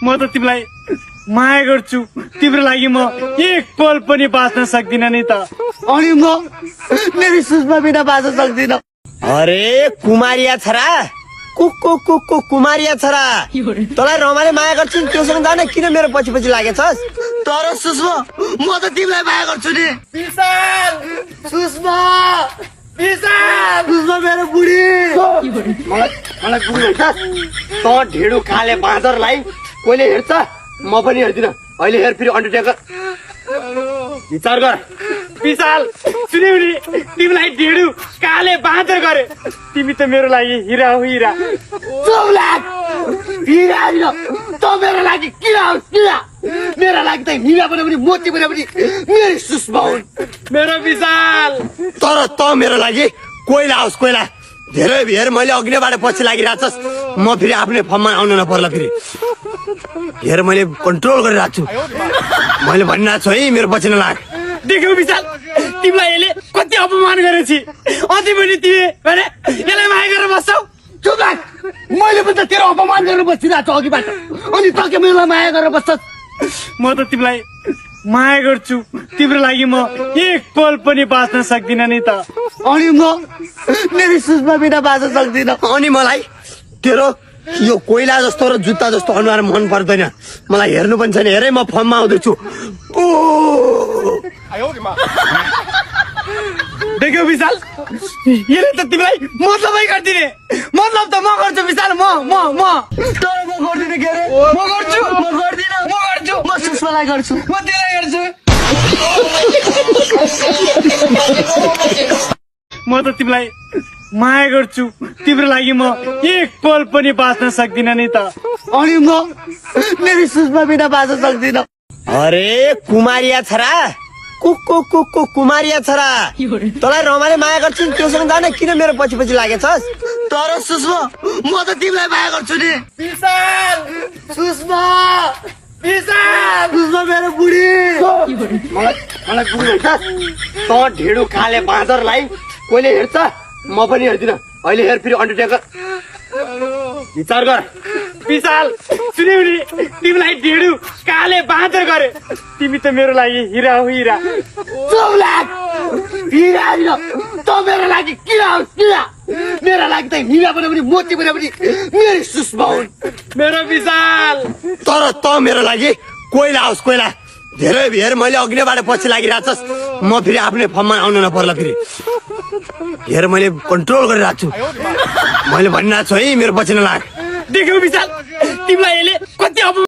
म त तिमीलाई माया गर्छु, तिम्रो लागि म एक पल पनि बाँच्न सक्दिन नि त। अनि म मेरी सुषमा बिना बाँच्न सक्दिन। अरे कुमारिया छोरा, कुमारिया छोरा, तँलाई रमाले माया गर्छु त्योसँग जान किन मेरो पछि पछि लागेछस्? तर सुषमा म त तिमीलाई माया गर्छु नि। विशाल, सुषमा, विशाल, सुषमा मेरो बुढी। मलाई बुढी भन्छ त ढेडो काले बाँदरलाई कोहीले हेर्छ, म पनि हेर्दिन। अहिले हेर फेरि अन्डरटेकर विचार गर। विशाल सुन्यौ नि, तिमीलाई ढेडु काले बाँदर गरे, तिमी त मेरो लागि हिरा हो हिरा। हिरा त मेरो लागि किरा हो किरा। मेरा लागि त हिरा बने पनि मोती बने पनि मेरी सुषमा हुन् मेरो विशाल। तर त मेरो लागि कोइला होस् कोइला। धेरै हेर मैले अग्निबाट पछि लागिरहेछस्, म फेरि आफ्नै फर्ममा आउनु नपर्ला। फेरि हेर मैले कन्ट्रोल गरिरहेको छु, मैले भनिरहेको छु है मेरो पछि नलाग। देख्यौ विशाल, तिमीलाई यसले कति अपमान गरेछि, अझै पनि तिमी भने यसलाई माया गरेर बस्छौ। चुप लाग, मैले पनि त तेरो अपमान गरेर बसिरहेको छु अघिबाट, अनि त के मेरो माया गरेर बस्छस्? म त तिमीलाई माया गर्छु, तिम्रो लागि म एक पल पनि बाँच्न सक्दिन नि त। अनि म मेरी सुषमा बिना बाँच्न सक्दिन। अनि मलाई तेरो यो कोइला जस्तो र जुत्ता जस्तो अनुहार मन पर्दैन, मलाई हेर्नु पनि छैन। हेरै म फर्ममा आउँदैछु। देख्यौ विशाल, यसले त तिमीलाई मतलबै गरिदिने। मतलब त म गर्छु विशाल, म तर म गर्दिन। के अरे म गर्छु, म गर्दिन। म गर्छु, म सुषमालाई गर्छु। म त्यसलाई गर्छु। म त तिमीलाई माया गर्छु, तिम्रो लागि म एक पल पनि बाँच्न सक्दिन नि त। अनि म मेरी सुषमा बिना बाँच्न सक्दिन। अरे कुमारिया छोरा, कुमारिया छोरा, तँलाई रमाले माया गर्छु त्योसँग जान किन मेरो पछि पछि लागेछस्? तर सुषमा म त तिमीलाई माया गर्छु नि। विशाल, सुषमा, विशाल, सुषमा मेरो बुढी। मलाई बुढी भन्छ त ढेडो काले बाँदरलाई कोहीले हेर्छ, म पनि हेर्दिन। अहिले हेर फेरि अन्डरटेकर विचार गर। विशाल सुन्यौ नि, तिमीलाई ढेडु काले बाँदर गरे, तिमी त मेरो लागि हिरा हो हिरा। हिरा त मेरो लागि किरा हो किरा। मेरा लागि त हिरा बने पनि मोती बने पनि मेरी सुषमा हुन् मेरो विशाल। तर त मेरो लागि कोइला होस् कोइला। धेरै हेर मैले अग्निबाट पछि लागिरहेछस्, म फेरि आफ्नै फर्ममा आउनु नपर्ला। फेरि हेर मैले कन्ट्रोल गरिरहेको छु, मैले भनिरहेको छु है मेरो पछि नलाग। देख्यौ विशाल, तिमीलाई यसले कति